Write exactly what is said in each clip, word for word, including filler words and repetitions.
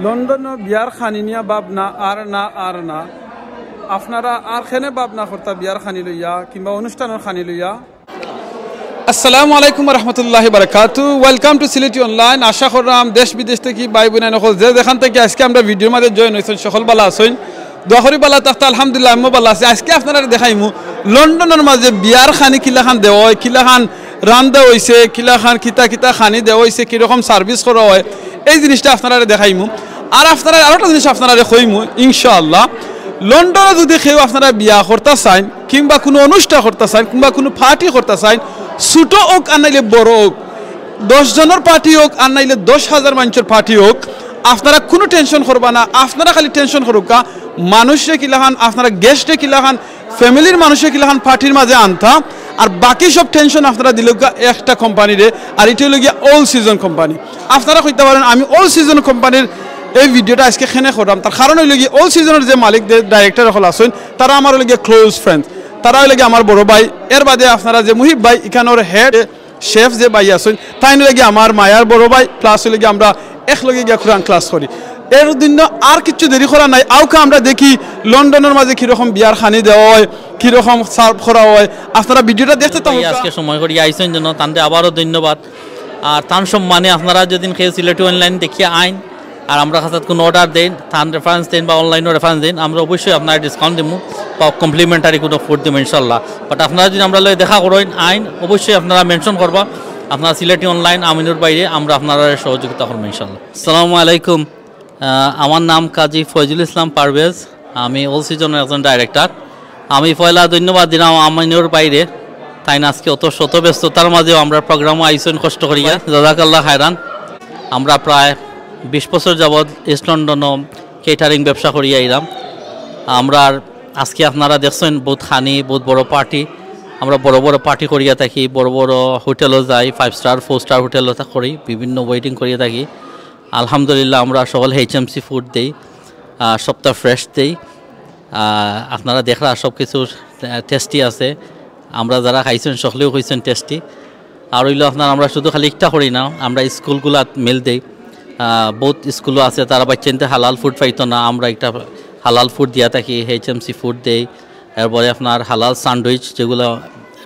লন্ডনর বিয়ার খানি নিয়া ভাবনা আর না, আর না। আপনারা আর কেনে ভাবনা করতা বিয়ার খানি লইয়া কিংবা অনুষ্ঠানর খানি লইয়া? আসসালামু আলাইকুম ওয়া রাহমাতুল্লাহি ওয়া বারাকাতু। Welcome to সিলেটি অনলাইন। আশা কররাম দেশ বিদেশ থাকি ভাই বইনাইন অকল যে যেখান থাকি আজকে আমরার ভিডিওর মাঝে join অইছইন, সকল ভালা আছইন। দোয়া করি ভালা থাকতা। আলহামদুলিল্লাহ, আমিও ভালা আছি। আজকে আপনারারে দেখাইমু লন্ডনর মাঝে বিয়ার খানি কিলাখান দেওয়া অয়, কিলাখান রান্দা অইছে, কিলাখান কিতা কিতা খানি দেওয়া অইছে, কিরকম service করা অয়, এই জিনিসটা আপনারারে দেখাইমু। আর আপনারারে আরোটা জিনিস আপনারারে কইমু, ইনশাআল্লাহ, লন্ডনো যুদি কেউ আপনারা বিয়া করতা চাইন, কিংবা কুনু অনুষ্ঠান করতা চাইন, কিংবা কুনু party করতা চাইন, ছোট অউক আর নাইলে বড় অউক, দশ জনর party অউক আর নাইলে দশ হাজার মানষর party অউক, আপনারা কুনু tension করবা না। আপনারা খালি tension করউক্কা, মানুষরে কিলাখান, আপনারা guest রে কিলাখান, family-র মানুষরে কিলাখান party-র মাঝে আনতা, আর বাকি সব tension আপনারা দিলাউক্কা একটা কোম্পানিরে, আর ইটা অইলো গিয়া All Season কোম্পানি। আপনারা কইতা পারইন, আমি All Season কোম্পানির এই ভিডিওটা আজকে কেনে কররাম, তার কারণ অইলো গিয়া All Season-র যে মালিক, যে director অকল আছইন, তারা আমার অইলো গিয়া close friend, তারা অইলো গিয়া আমার বড় ভাই। এর বাদে আপনারা যে মুহিব ভাই, ইখানর head chef যে ভাই আছইন, তাইন অইলো গিয়া আমার মায়ার বড় ভাই, plus অইলো গিয়া আমরা একলগে গিয়া কোরআন class করি। এর জন্য আর কিচ্ছু দেরি করা নাই, আউক্কা আমরা দেখি লন্ডনর মাঝে কিরকম বিয়ার খানি দেওয়া অয়, কিরকম serve করা অয়। আপনারা ভিডিওটা দেখতে তো ভাই, আজকে সময় করি আইছইন জন্য তানরে আবারও ধন্যবাদ। আর তান সম্মানে আপনারা যেদিন কেউ সিলেটি অনলাইন দেখিয়া আইন, আর আমরার কাছে কুনু order দেইন, তান reference দেইন বা online-ও reference দেইন, আমরা অবশ্যই আপনারে discount দিমু বা complimentary কুনু food দিমু ইনশাআল্লাহ। But আপনারা যুদি আমরার লগে দেখা করইন, আইন, অবশ্যই আপনারা mention করবা, আপনারা সিলেটি অনলাইন আমিনুর ভাইরে, আমরা আপনারারে সহযোগিতা করমু ইনশাআল্লাহ। আসসালামু আলাইকুম, আহ, আমার নাম কাজী ফয়জুল ইসলাম পারভেজ, আমি All Season-র একজন director। আমি পয়লা ধন্যবাদ দিরাম আমিনুর ভাইরে, তাইন আজকে অত শত ব্যস্ততার মাঝেও আমরার program-ও আইছইন কষ্ট করিয়া, জাযাকাল্লাহ খায়রান। আমরা প্রায় বিশ বছর যাবৎ ইস্ট লন্ডনো catering ব্যবসা করিয়া আইরাম। আমরার আজকে আপনারা দেখছইন বউত খানি, বউত বড় party, আমরা বড় বড় party করিয়া থাকি, বড় বড় হোটেলো যাই, five star, four star হোটেলো থা-, করি, বিভিন্ন wedding করিয়া থাকি। আলহামদুলিল্লাহ, আমরা সকল H M C food দেই, আহ, সবটা fresh দেই। আহ, আপনারা দেখরা সব কিছু, আহ, tasty আছে। আমরা যারা খাইছইন, সকলেও কইছইন tasty। আর অইলো আপনার, আমরা শুধু খালি একটা করি না, আমরা স্কুলগুলাত meal দেই। আহ, বউত স্কুলও আছে, তারা বাচ্চাইন্তে হালাল food পাইতো না, আমরা একটা হালাল food দিয়া থাকি, H M C food দেই। এরপরে আপনার হালাল sandwich, যেগুলা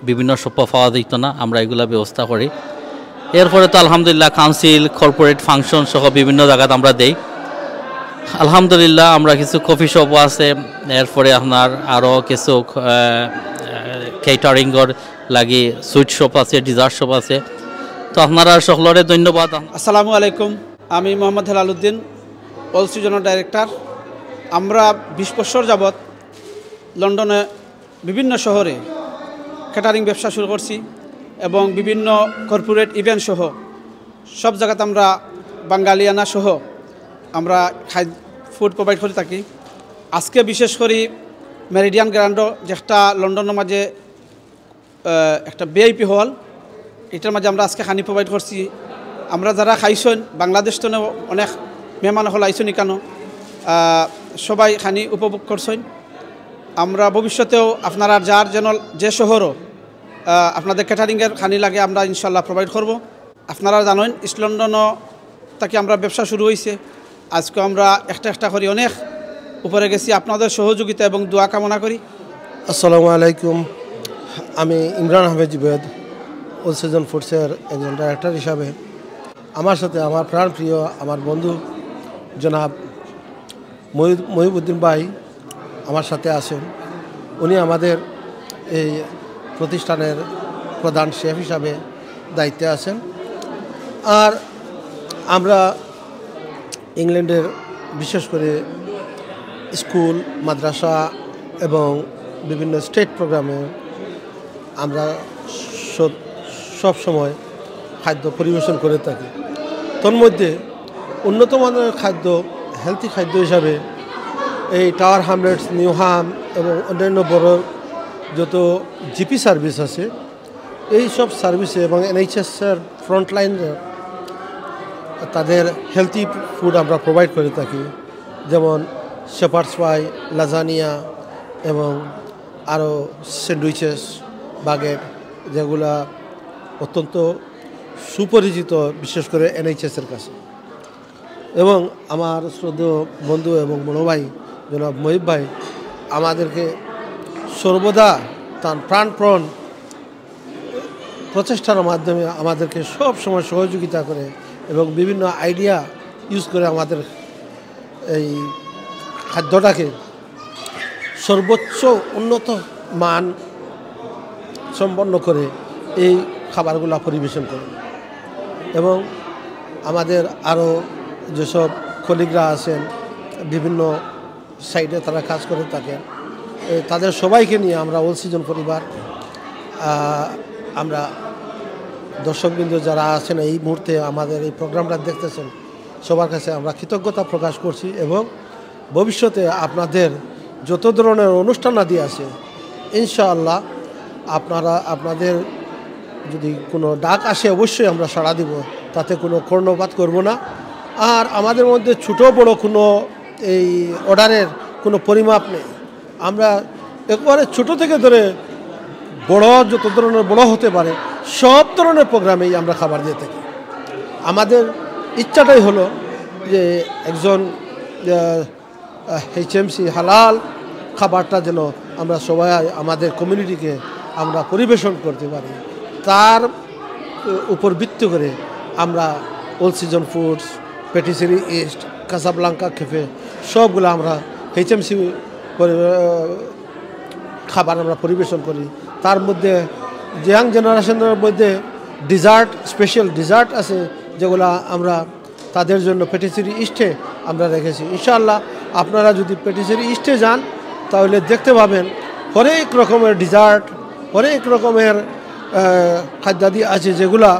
বিভিন্ন shop-ও পাওয়া যাইতো না, আমরা এগুলা ব্যবস্থা করি। এরপরে তো আলহামদুলিল্লাহ council, corporate function সহ বিভিন্ন জাগাত আমরা দেই। আলহামদুলিল্লাহ, আমরা কিছু coffee shop-ও আছে, এরপরে আপনার আরও কিছু, আহ, catering-র লাগি sweet shop আছে, dessert shop আছে। তো আপনারা সকলরে ধন্যবাদ। আসসালামু আলাইকুম, আমি মোহাম্মদ হেলালুদ্দিন, All Season-র director। আমরা বিশ বছর যাবৎ লন্ডনে বিভিন্ন শহরে catering ব্যবসা শুরু করছি এবং বিভিন্ন corporate event সহ সব জাগাত আমরা বাঙালিয়ানা সহ আমরা খাই-, food provide করি থাকি। আজকে বিশেষ করি মেরিডিয়ান গ্র্যান্ডো, যেটা লন্ডনর মাঝে, আহ, একটা V I P hall, এটার মাঝে আমরা আজকে খানি provide করছি। আমরা যারা খাইছইন, বাংলাদেশ তো অনেক মেহমান অকল আইছইন ইকানো, আহ, সবাই খানি উপভোগ করছইন। আমরা ভবিষ্যতেও আপনারা যার যেন যে শহরও, আহ, আপনাদের catering-এর খানি লাগে, আমরা ইনশাল্লাহ provide করব। আপনারা জানইন, ইস্ট লন্ডনও থাকি আমরা ব্যবসা শুরু হইছে। আজকে আমরা একটা একটা করি অনেক উপরে গেছি। আপনাদের সহযোগিতা এবং দোয়া কামনা করি। আসসালামু আলাইকুম, আমি ইমরান আহমেদ জুবেদ, All Season Foods-এর একজন director হিসাবে আমার সাথে আমার প্রাণপ্রিয় আমার বন্ধু জনাব মহিউদ-, মহিবুদ্দিন ভাই আমার সাথে আছেন। উনি আমাদের এই প্রতিষ্ঠানের প্রধান chef হিসাবে দায়িত্বে আছেন। আর আমরা ইংল্যান্ডের বিশেষ করে স্কুল, মাদ্রাসা এবং বিভিন্ন state program-এ আমরা সব, সব সময় খাদ্য পরিবেশন করে থাকি। তন্মধ্যে উন্নত মানের খাদ্য, healthy খাদ্য হিসাবে এই টাওয়ার হ্যামলেটস, নিউহাম এবং অন্যান্য বড় যত G P service আছে, এই সব service-এ এবং N H S-এর frontline-এ তাদের healthy food আমরা provide করে থাকি, যেমন shepherd's pie, lasagna এবং আরও sandwiches, বাগেট, যেগুলা অত্যন্ত সুপরিচিত, বিশেষ করে N H S-এর কাছে। এবং আমার শ্রদ্ধেয় বন্ধু এবং বড় ভাই জনাব মহিব ভাই আমাদেরকে সর্বদা তার প্রাণপণ প্রচেষ্টার মাধ্যমে আমাদেরকে সব সময় সহযোগিতা করে এবং বিভিন্ন আইডিয়া ইউজ করে আমাদের এই খাদ্যটাকে সর্বোচ্চ উন্নত মান সম্পন্ন করে এই খাবারগুলা পরিবেশন করে। এবং আমাদের আরও যেসব কলিগরা আছেন, বিভিন্ন সাইডে তারা কাজ করে থাকেন, এ, তাদের সবাইকে নিয়ে আমরা অল সিজন পরিবার, আহ, আমরা দর্শকবৃন্দ যারা আছেন এই মুহূর্তে আমাদের এই প্রোগ্রামটা দেখতেছেন, সবার কাছে আমরা কৃতজ্ঞতা প্রকাশ করছি এবং ভবিষ্যতে আপনাদের যত ধরনের অনুষ্ঠান আদি আছে, ইনশাআল্লাহ আপনারা, আপনাদের যদি কোনো ডাক আসে, অবশ্যই আমরা সাড়া দিব, তাতে কোনো কর্ণপাত করব না। আর আমাদের মধ্যে ছোট বড় কোনো এই অর্ডারের কোনো পরিমাপ নেই। আমরা একবারে ছোট থেকে ধরে বড়, যত ধরনের বড় হতে পারে, সব ধরনের প্রোগ্রামেই আমরা খাবার দিয়ে থাকি। আমাদের ইচ্ছাটাই হলো যে একজন, আহ, এইচএমসি হালাল খাবারটা যেন আমরা সবাই আমাদের কমিউনিটিকে আমরা পরিবেশন করতে পারি, তার উপর ভিত্তি করে আমরা অল সিজন ফুডস, পেটিসেরি ইস্ট, কাসাবলাঙ্কা ক্যাফে, সবগুলো আমরা এইচএমসি খাবার আমরা পরিবেশন করি। তার মধ্যে ইয়াং জেনারেশনের মধ্যে ডেজার্ট, স্পেশাল ডেজার্ট আছে, যেগুলা আমরা তাদের জন্য পেটিসেরি ইস্টে আমরা রেখেছি। ইনশাআল্লাহ, আপনারা যদি পেটিসেরি ইস্টে যান, তাহলে দেখতে পাবেন হরেক রকমের ডেজার্ট, হরেক রকমের, আহ, খাদ্যাদি আছে, যেগুলা,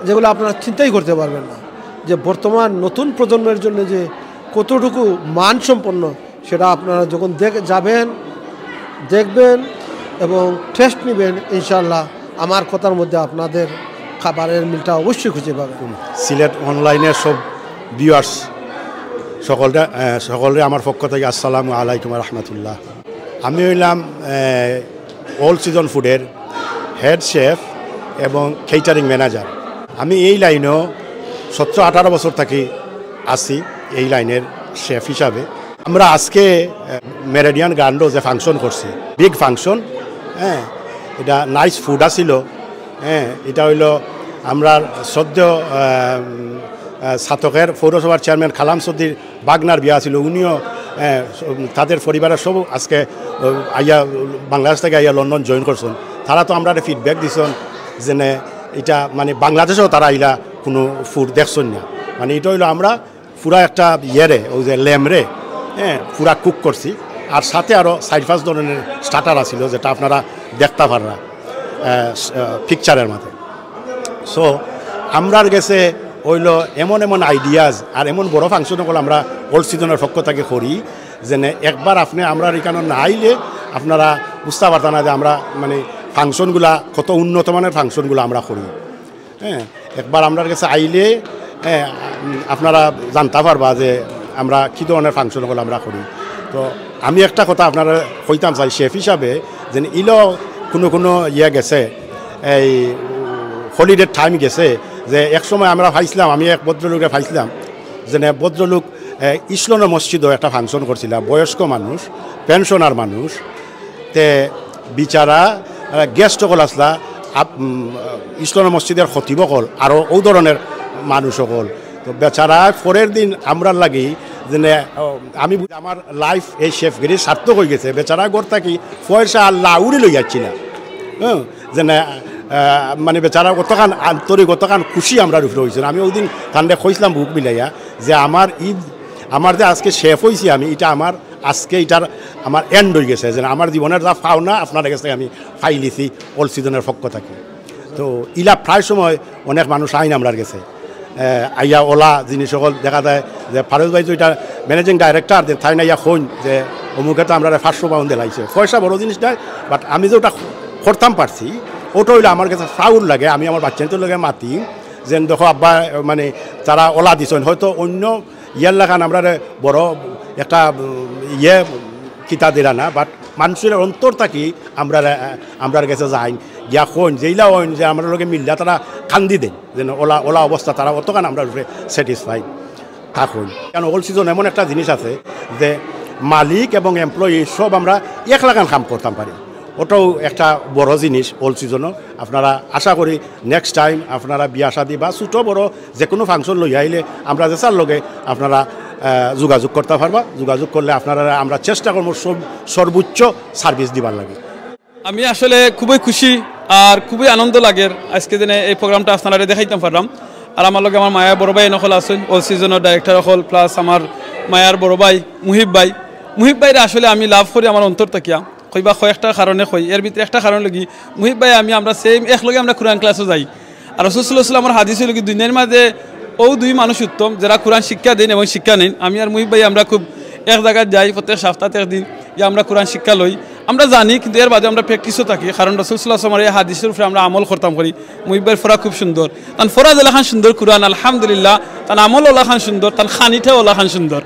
যেগুলা আপনারা চিন্তাই করতে পারবেন না, যে বর্তমান নতুন প্রজন্মের জন্য যে কতটুকু মানসম্পন্ন, সেটা আপনারা যখন দেখ-, যাবেন, দেখবেন এবং টেস্ট নেবেন, ইনশাআল্লাহ আমার কথার মধ্যে আপনাদের খাবারের মিলটা অবশ্যই খুঁজে পাবেন। সিলেট অনলাইনের সব ভিউয়ার্স সকলটা, আহ, সকলরে আমার পক্ষ থেকে আসসালামু আলাইকুম রহমতুল্লাহ। আমি হইলাম, আহ, অল সিজন ফুডের হেড শেফ এবং কেটারিং ম্যানেজার। আমি এই লাইনও সতেরো আঠারো বছর থাকি আছি এই লাইনের শেফ হিসাবে। আমরা আজকে, আহ, মেরিডিয়ান গ্র্যান্ডো যে ফাংশন করছি, বিগ ফাংশন, হ্যাঁ, এটা নাইস ফুড আছিল, হ্যাঁ, এটা হইল আমরার শ্রদ্ধেয়, আহ, আহ, ছাতকের পৌরসভার চেয়ারম্যান কালাম চৌধুরীর বাগনার বিয়া আছিল, উনিও, আহ, তাদের পরিবারের সব আজকে, আহ, আইয়া, বাংলাদেশ থেকে আইয়া লন্ডন জয়েন করছেন। তারা তো আমরা ফিডব্যাক দিছেন যে নে, এটা মানে বাংলাদেশেও তারা আইলা কোনো ফুড দেখছেন না, মানে এটা হইলো আমরা পুরা একটা ইয়েরে, ওই যে ল্যামরে, হ্যাঁ, পুরা কুক করছি। আর সাথে আরও চার পাঁচ ধরনের স্টার্টার আছিল, যেটা আপনারা দেখতে পাররা, আহ, স-, আহ, পিকচারের মাঝে। সো, আমরার গেছে হইলো এমন এমন আইডিয়াস আর এমন বড় ফাংশন হকল আমরা অল সিজনের পক্ষ থেকে করি, যেন একবার আপনি আমরার এখানে না আইলে আপনারা বুঝতে পারতেন না যে আমরা মানে ফাংশনগুলা কত উন্নত মানের ফাংশনগুলা আমরা করি। হ্যাঁ, একবার আমরার গেছে আইলে, হ্যাঁ, উম, আপনারা জানতে পারবা যে আমরা কী ধরনের ফাংশন হকল আমরা করি। তো আমি একটা কথা আপনারা কইতাম চাই শেফ হিসাবে, যে ইলো কোনো কোনো ইয়ে গেছে, এই হলিডে টাইম গেছে, যে এক সময় আমরা পাইছিলাম, আমি এক ভদ্রলোকে পাইছিলাম, যে ভদ্রলোক, এ, ইসলামনগর মসজিদও একটা ফাংশন করছিলা, বয়স্ক মানুষ, পেনশনার মানুষ, তে বিচারা, আহ, গেস্ট হকল আসলা, আপ-, উম, ইসলামনগর মসজিদের খতিব হকল, আরও ও ধরনের মানুষ হকল। তো বেচারা পরের দিন আমরার লাগি, যেন, আহ, আমি বুঝি আমার লাইফ এই শেফগিরি সার্থক হয়ে গেছে। বেচারা ঘর থাকি পয়সা আর লাউরি লই যাচ্ছি না। হ্যাঁ, যেন, আহ, মানে বেচারা কতখান আন্তরিক, কতখান খুশি আমরার উপরে হয়েছে। আমি ওই দিন তানরে কইছিলাম বুক মিলাইয়া যে আমার ঈদ, আমার যে আজকে শেফ হইছি আমি, এটা আমার আজকে এটার আমার এন্ড হয়ে গেছে, যে আমার জীবনের যা পাওনা আপনার গেছে আমি পাইলিছি অল সিজনের পক্ষ থাকি। তো ইলা প্রায় সময় অনেক মানুষ আইন আমরার গেছে, আহ, আইয়া ওলা জিনিস হকল দেখা যায় যে ফারুজ ভাই তো এটা ম্যানেজিং ডাইরেক্টর, যে তাইন আইয়া কইন যে অমুকে তো আমরা পাঁচশো পাউন্ড দিলাইছে, পয়সা বড় জিনিস নয়, বাট আমি যে ওটা করতাম পারছি, ওটা হইলে আমার গেছে প্রাউড লাগে। আমি আমার বাচ্চাদের লগে মাতি, যেন দেখো আব্বা, মানে তারা ওলা দিছইন, হয়তো অন্য ইয়ার লাখান আমরারে বড় একটা, উম, ইয়ে কিতা দিরা না, বাট মানুষের অন্তর থাকি আমরার, আহ, আমরার গেছে যাইন, গিয়া কইন, যেইলা হইন যে আমরার লগে মিল্লা তারা কান্দি দেন, যেন ওলা, ওলা অবস্থা তারা অতখান আমরার উপরে স্যাটিসফাইড। থাকুন। কারণ অল সিজন এমন একটা জিনিস আছে যে মালিক এবং এমপ্লয়ি সব আমরা এক লাখান কাম করতাম পারি, ওটাও একটা বড় জিনিস অল সিজনও। আপনারা, আশা করি নেক্সট টাইম আপনারা বিয়া শাদী বা ছোটো বড় যে কোনো ফাংশন লইয়া আইলে আমরা যে স্যার লগে আপনারা আহ, যোগাযোগ করতে পারবা। যোগাযোগ করলে আপনারা, আমরা চেষ্টা করবো সব সর্বোচ্চ সার্ভিস দিবার লাগি। আমি আসলে খুবই খুশি আর খুবই আনন্দ লাগের আজকে দিনে এই প্রোগ্রামটা আপনারারে দেখাইতাম পারলাম। আর আমার লগে আমার মায়ার বড় ভাই নকল আছইন, অল সিজনর ডাইরেক্টর অকল, প্লাস আমার মায়ার বড় ভাই মুহিব ভাই। মুহিব ভাইরে আসলে আমি লাভ করি আমার অন্তর থাকিয়া, কইবা কয়েকটা কারণে কই। এর ভিতরে একটা কারণ লাগি মুহিব ভাই আমি আমরা সেম এক লগে আমরা কোরআন ক্লাসও যাই। আর রাসূল সাল্লাল্লাহু আলাইহি ওয়াসাল্লামর হাদিস অইলো কি, দুনিয়ার মাঝে অউ দুই মানুষ উত্তম, যারা কোরআন শিক্ষা দেন এবং শিক্ষা নেন। আমি আর মুহিব ভাই আমরা খুব এক জাগাত যাই, প্রত্যেক সপ্তাহে একদিন গিয়া আমরা কোরআন শিক্ষা লই। আমরা জানি, কিন্তু এর বাদে আমরা প্র্যাকটিসও থাকি, কারণ রাসূল সাল্লাল্লাহু আলাইহি ওয়াসাল্লামর এই হাদিসর উপরে আমরা আমল করতাম করি। মুহিব ভাইর পড়া খুব সুন্দর, তান পড়া যেলাখান সুন্দর কোরআন, আলহামদুলিল্লাহ, তান আমল ওলাখান সুন্দর, তান খানিটাও ওলাখান সুন্দর,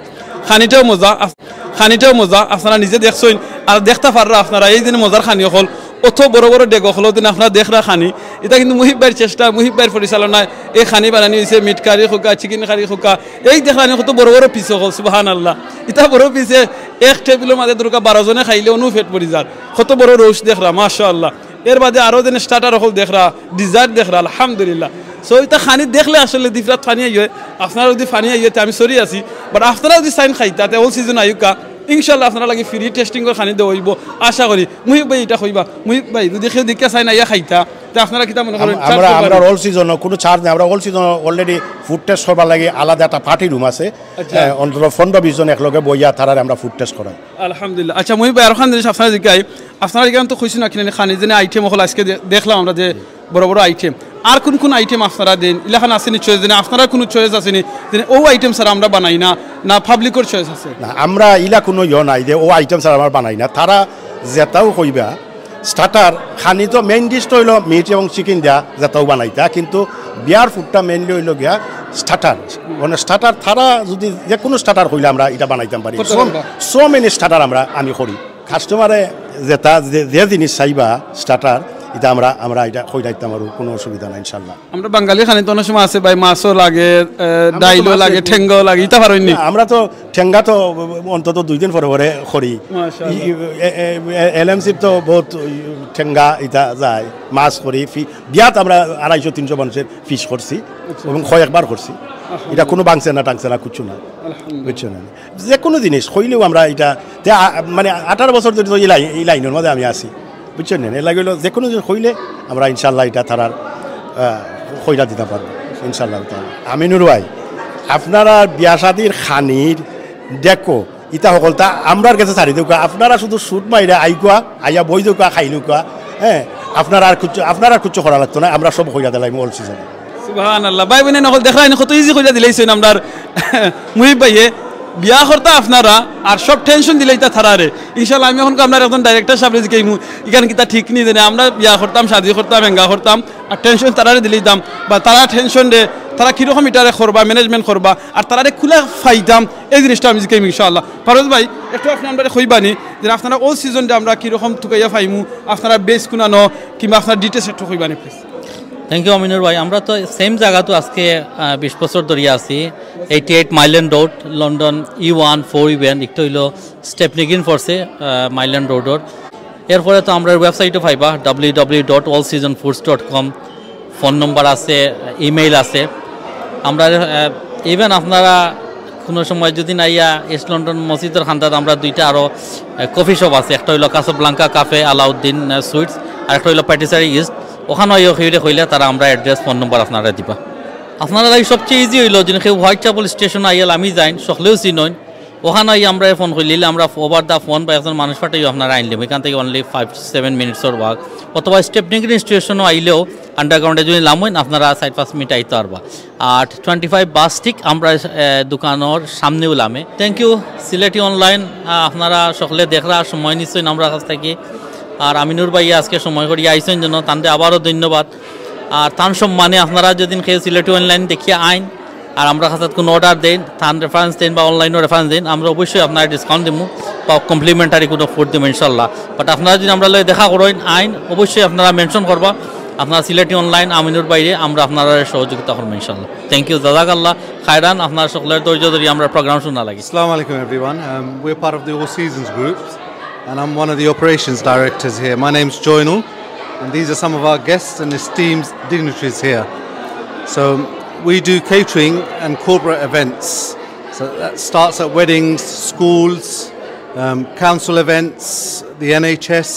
খানিটাও মজা, আপ-, খানিটাও মজা। আপনারা নিজে দেখছইন আর দেখতা পাররা আপনারা, এই দিন মজার খানি অকল, অত বড় বড় ডেগ অকল, দিন আপনারা দেখরা খানি, ইটা কিন্তু মুহিব ভাইর চেষ্টা, মুহিব ভাইর পরিচালনায় এই খানি বানানি অইছে, মিট কারি কউক্কা, চিকেন কারি কউক্কা, এই দেখরা নি কত বড় বড় পিস অকল, সুবহানাল্লাহ। ইতা বড় পিসে এক টেবিলর মাঝে ধরউক্কা বারো জনে খাইলে অনউ পেট ভরি যার, কত বড় রোস্ট দেখরা, মাশাআল্লাহ। এর বাদে আরও যেন স্টার্টার অকল দেখরা, ডিজার্ট দেখরা, আলহামদুলিল্লাহ। So ইতা খানি দেখলে আসলে জিফরাত পানি আইয়ে, আপনারা যদি পানি আইয়ে, তে আমি সরি আছি, but আপনারা যদি চাইন খাইতা, তে অল সিজন আইউক্কা, ইনশাআল্লাহ আপনারার লাগি ফ্রি টেস্টিংর খানি দেওয়া অইবো, আশা করি। মুহিব ভাই ইটা কইবা, মুহিব ভাই যদি কেউ দেখিয়া চাইন আইয়া খাইতা, তে আপনারা কিতা মনে করেন? আম-, আমরা, আমরা অল সিজনও কোনো চার্জ নাই, আমরা অল সিজনও already ফুড টেস্ট করবার লাগি আলাদা একটা পার্টি রুম আছে। আচ্ছা। হ্যাঁ, অন্তত পনেরো বিশ জন একলগে বইয়া তারারে আমরা ফুড টেস্ট করাই। আলহামদুলিল্লাহ। আচ্ছা মুহিব ভাই, আরোখান জিনিস আপনারা জিকাই, আপনারা এখানে তো খুশি না কিনা খানি, যেন আইটেম অকল আজকে দে-, দেখলাম আমরা যে বড় বড় আইটেম, আর কোন কোন আইটেম আপনারা দেন? ইলাখান আছে নি চয়েস, যেন আপনারা কোনো চয়েস আছে নি, যেন অউ আইটেম ছাড়া আমরা বানাই না, না পাবলিকর চয়েস আছে? না, আমরা ইলা কোনো ইয়ে নাই যে অউ আইটেম ছাড়া আমরা বানাই না। তারা যেটাও কইবা, স্টার্টার, খানি তো মেইন ডিশ তো অইলো মিট এবং চিকেন দিয়া যেটাও বানাইতা, কিন্তু বিয়ার ফুডটা মেইনলি অইলো গিয়া স্টার্টার। মানে স্টার্টার তারা যদি যে কোনো স্টার্টার কইলে আমরা ইটা বানাইতাম পারি। কত so, রকম? So many স্টার্টার আমরা, আমি করি। কাস্টমারে যেটা, যে, যে জিনিস চাইবা স্টার্টার, ইটা আমরা, আমরা ইটা কইরাইতাম পারমু, কোনো অসুবিধা নাই ইনশাআল্লাহ। আমরা বাঙালি খানি তো অনেক সময় আছে ভাই, মাছও লাগে, আহ, আমরা তো ডাইলও মাছ লাগে, খাই। ঠেঙ্গাও লাগে, ইতা পারইন নি? না, আমরা তো ঠেঙ্গা তো অন্তত দুই দিন পরে পরে করি। মাশাআল্লাহ। ই-, এ-, এ-, এ-, এলএমসির তো বহুত ঠেঙ্গা ইতা যায়, মাছ করি, ফি-, বিয়াত আমরা আড়াইশো তিনশো মানুষের ফিশ করছি। আচ্ছা। এবং কয়েকবার করছি। আলহামদুলিল্লাহ। ইটা কোনো ভাঙছে না, টাংছে না, কিচ্ছু না। আলহামদুলিল্লাহ। বুঝছো না? যে কোনো জিনিস কইলেও আমরা ইটা, তে আ-, মানে আঠারো বছর ধরে তো এই লাইন, এই লাইনর মাঝে আমি আছি, বুঝছো না? এর লাগি অইলো যে কোনো জিনিস কইলে আমরা ইনশাআল্লাহ ইটা তারার, আহ, কইরা দিতাম পারমু ইনশাআল্লাহ তাআলা। আমিনুর ভাই, আপনারা বিয়া শাদির খানির ডেকো ইতা হকলতা আমরার গেছে ছাড়ি দেউক্কা, আপনারা শুধু শুট মাইরা আইউক্কা, আইয়া বই দেউক্কা, খাইলউক্কা, হ্যাঁ, আপনারা আর কিচ্ছু, আপনারা আর কিচ্ছু করা লাগতো না, আমরা সব কইরা দিলাইমু অল সিজনে। সুবহানাল্লাহ। ভাই বইন অকল দেখরায়নি কত ইজি কইরা দিলাইছইন আমরার মুহিব ভাইয়ে। বিয়া করতা আপনারা আর সব টেনশন দিলাইতা তারারে। ইনশাআল্লাহ আমি অখন আপনার একজন ডাইরেক্টর সাবরে জিকাইমু, ইখান কিতা ঠিক নি যেন আমরা বিয়া করতাম, শাদি করতাম, হেঙ্গা করতাম, আর টেনশন তারারে দিলাইতাম, বা তারা টেনশন রে, তারা কিরকম ইটারে করবা, ম্যানেজমেন্ট করবা, আর তারারে কুলা পাইতাম, এই জিনিসটা আমি জিকাইমু ইনশাআল্লাহ। পারভেজ ভাই, একটু আপনে আমরারে কইবানি যে আপনারা অল সিজনটা আমরা কিরকম তুকাইয়া পাইমু, আপনারা বেস কুনানো, কিংবা আপনার ডিটেইলস একটু কইবানি প্লিজ। থ্যাংক ইউ আমিনুর ভাই। আমরা তো সেম জাগাত আজকে, আহ, বিশ বছর ধরিয়া আছি। Eighty eight Mile End road, London E one four event, একটা অইলো স্টেপনি গ্রিন ফোর্সে, আহ, মাইলেন রোডর। এরপরে তো আমরার ওয়েবসাইটও পাইবা, W W W dot all season foods dot com. Phone নম্বর আছে, ইমেইল আছে। আমরা, আহ, ইভেন আপনারা কোনো সময় যদি না আইয়া ইস্ট লন্ডন মসজিদর কান্দাত আমরা দুইটা আরও, আহ, কফি শপ আছে, একটা অইলো কাসাব্লাঙ্কা কাফে আলাউদ্দিন, আহ, সুইটস, আর একটা অইলো প্যাটিসারি ইস্ট। ওখানো আইয়া কইলে কইলে তারা আমরা অ্যাড্রেস, ফোন নম্বর আপনারারে দিবা। আপনারার লাগি সবচেয়ে ইজি অইলো যদি কেউ হোয়াইট চ্যাপেল স্টেশন আইয়া লামি যাইন, সকলেও চিনইন, ওখানো আইয়া আমরারে ফোন করিলে আমরা ওভার দ্য ফোন বা একজন মানুষ পাঠাইয়া আপনারারে আইন দিমু। এখান থাকি অনলি ফাইভ সেভেন মিনিটসর ওয়াক। অথবা স্টেপনি গ্রিন স্টেশনও আইলেও আন্ডারগ্রাউন্ডে যদি লামইন, আপনারা চাইর পাঁচ মিনিট আইতা পারবা। আর টোয়েন্টি ফাইভ বাস ঠিক আমরার, এ, দোকানর সামনেউ লামে। থ্যাংক ইউ সিলেটি অনলাইন, আ, আপনারা সকলে দেখরা, সময় নিছইন আমরার কাছ থাকি। আর আমিনুর ভাইয়ে আজকে সময় করিয়া আইছইন জন্য তানরে আবারও ধন্যবাদ। আর তান সম্মানে আপনারা যদি কেউ সিলেটি অনলাইন দেখিয়া আইন, আর আমরার কাছে কোনো অর্ডার দেইন, তান রেফারেন্স দেইন বা অনলাইনও রেফারেন্স দেইন, আমরা অবশ্যই আপনারারে ডিসকাউন্ট দিমু বা কমপ্লিমেন্টারি কোনো ফুড দিমু ইনশাআল্লাহ। But আপনারা যদি আমরার লগে দেখা করইন আইন, অবশ্যই আপনারা মেনশন করবা আপনারা সিলেটি অনলাইন আমিনুর ভাইরে আমরা আপনারারে সহযোগিতা করমু ইনশাআল্লাহ। থ্যাংক ইউ, জাজাকাল্লাহ খায়রান। আপনারা সকলের ধৈর্য ধরি আমরা প্রোগ্রাম শুনা লাগি। Assalamu alaikum, everyone. Um, we're part of the All Seasons Group, and I'm one of the operations directors here. My name's Joynal, and these are some of our guests and esteemed dignitaries here. So we do catering and corporate events. So that starts at weddings, schools, um, council events, the N H S.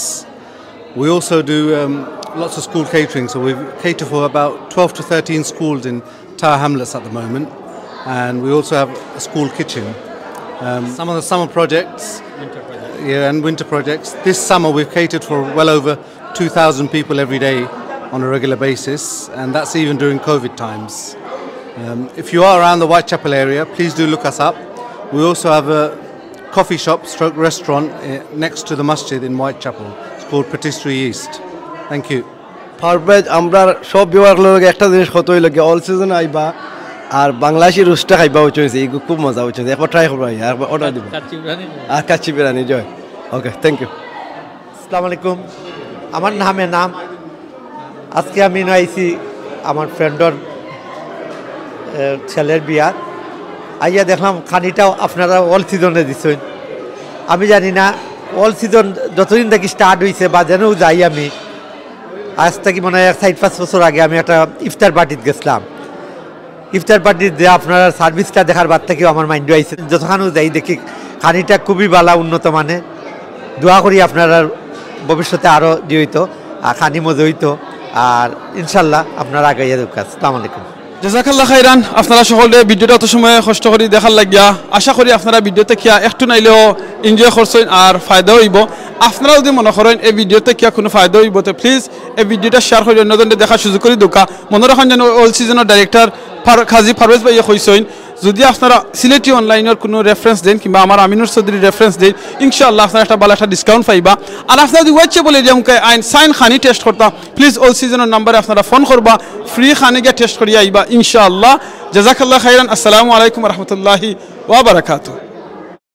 We also do um, lots of school catering, so we cater for about twelve to thirteen schools in Tower Hamlets at the moment, and we also have a school kitchen. Um, some of the summer projects, yeah, and winter projects. This summer we've catered for well over two thousand people every day on a regular basis, and that's even during COVID times. Um, if you are around the Whitechapel area, please do look us up. We also have a coffee shop stroke restaurant uh, next to the masjid in Whitechapel. It's called Patisserie East. Thank you. Parvez, আমরা সব ভিউয়ার লগে একটা জিনিস কইতাম অইলো গিয়া, all season আইবা আর বাংলাদেশি রোস্টটা খাইবা, বুঝছো নি? ইগু খুব মজা, বুঝছো নি? একবার ট্রাই করবা, একবার অর্ডার দিবা। আর কাচ্চি বিরিয়ানি, জয়। ওকে, থ্যাংক ইউ। আসসালামু আলাইকুম, আমার নাম এনাম। আজকে আমি ইনো আইছি আমার ফ্রেন্ডর ছেলের বিয়াত। আইয়া দেখলাম খানিটা আপনারা অল সিজনে দিছইন। আমি জানি না অল সিজন যতদিন থাকি স্টার্ট অইছে বা যেনও যাই আমি, আজ থাকি মনে হয় এক চাইর পাঁচ বছর আগে আমি একটা ইফতার পার্টিত গেছলাম। ইফতার পার্টির যে আপনারা সার্ভিসটা দেখার বাদ থাকিও আমার মাইন্ডো আইছে। যতখানও যাই দেখি খানিটা খুবই ভালা, উন্নত মানের। দোয়া করি আপনারার ভবিষ্যতে আরও দি অইতো, আর খানি মজা অইতো, আর ইনশাল্লাহ আপনারা আগাইয়া যাউক্কা। আসসালামু আলাইকুম। জাজাকাল্লাহ খাইরান। আপনারা সকলে ভিডিওটা অত সময় কষ্ট করি দেখার লাগিয়া, আশা করি আপনারা ভিডিও থাকিয়া একটু নাইলেও এনজয় করছইন আর ফায়দা অইবো। আপনারা যদি মনে করেন এই ভিডিও থাকিয়া কুনু ফায়দা অইবো, তে প্লিজ এই ভিডিওটা শেয়ার করি অন্যজনরে দেখার সুযোগ করি দেউক্কা। মনো রাখইন যেন অল সিজনর ডাইরেক্টর কাজী পারভেজ ভাইয়ে কইছইন, যদি আপনারা সিলেটি অনলাইনর কুনু রেফারেন্স দেইন কিংবা আমার আমিনুর চৌধুরীর রেফারেন্স দেইন, ইনশাআল্লাহ আপনারা একটা ভালা একটা ডিসকাউন্ট পাইবা। আর আপনারা যদি ওয়েবসাইট বলে দিয়া মুখে আইন সাইন খানি টেস্ট করতা, প্লিজ অল সিজনর নাম্বারে আপনারা ফোন করবা, ফ্রি খানি গিয়া টেস্ট করিয়া আইবা ইনশাআল্লাহ। জাজাকাল্লাহ খাইরান। আসসালামু আলাইকুম রহমতুল্লাহি ওয়া বারাকাতুহু।